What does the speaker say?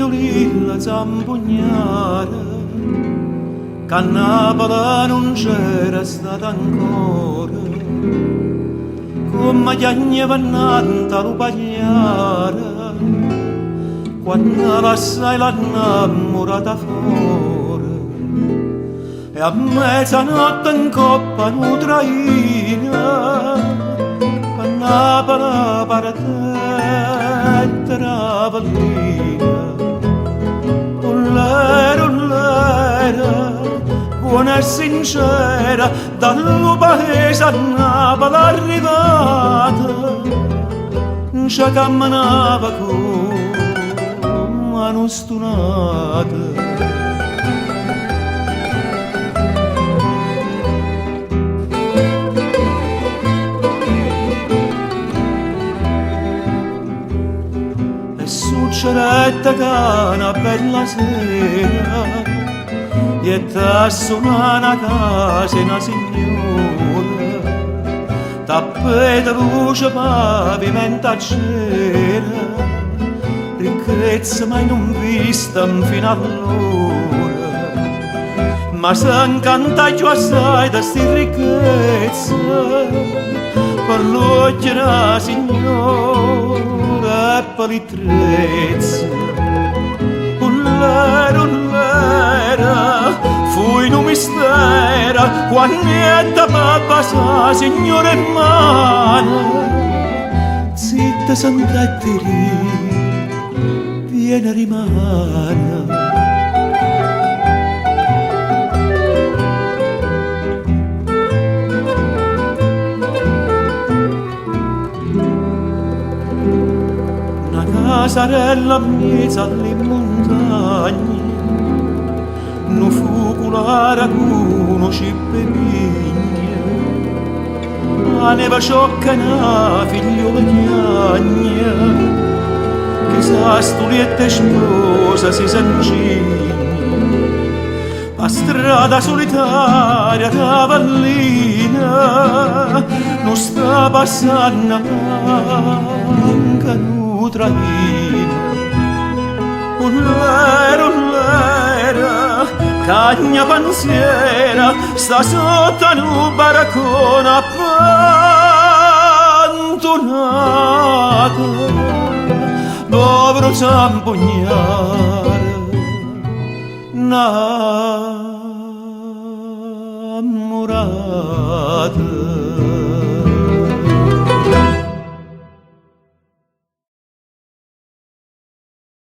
figliulillo zampugnaro, che a Napoli nun c'era stata ancora, comme chiagneva 'nnante a lu pagliaro, quanno lassaje la 'nnammurata fora. E a mezzanotte 'ncopp'a nu traino pe Napoli partette 'a Avellino. Ullèro, ullèro, buona e sincera, da lu paese a Napoli arrivata, nce cammenava comme a nu stunato. E succedette ca na bella sera jette a sunà na casa 'e na signora, tappeto, luce, pavimento a cera, ricchezza mai nun vista fino allora. Ma se 'ncantaje cchiù assaje de sti ricchezze per l'uocchie d' 'a signora e pe li trezze. Ullèro, ullèro, fuje nu mistero quanno jette pe vasà 'a signora 'e mmane. Zitta sentette 'e dì, Viene rimane. Na casarella 'mmiezzo a li muntagne, nu fuculare cu nu cippo 'e pigna, 'a neva sciocca e na figliola chiagne, Chisà stu lietto 'e sposa si se 'ngigna. P' 'a strada sulitaria d' Avellino nun sta passanno manco nu traino. Ullèro, ullèro, cagna pensiero, sta sotto a nu barcone appantunato, povero zampugnaro. Napulitan.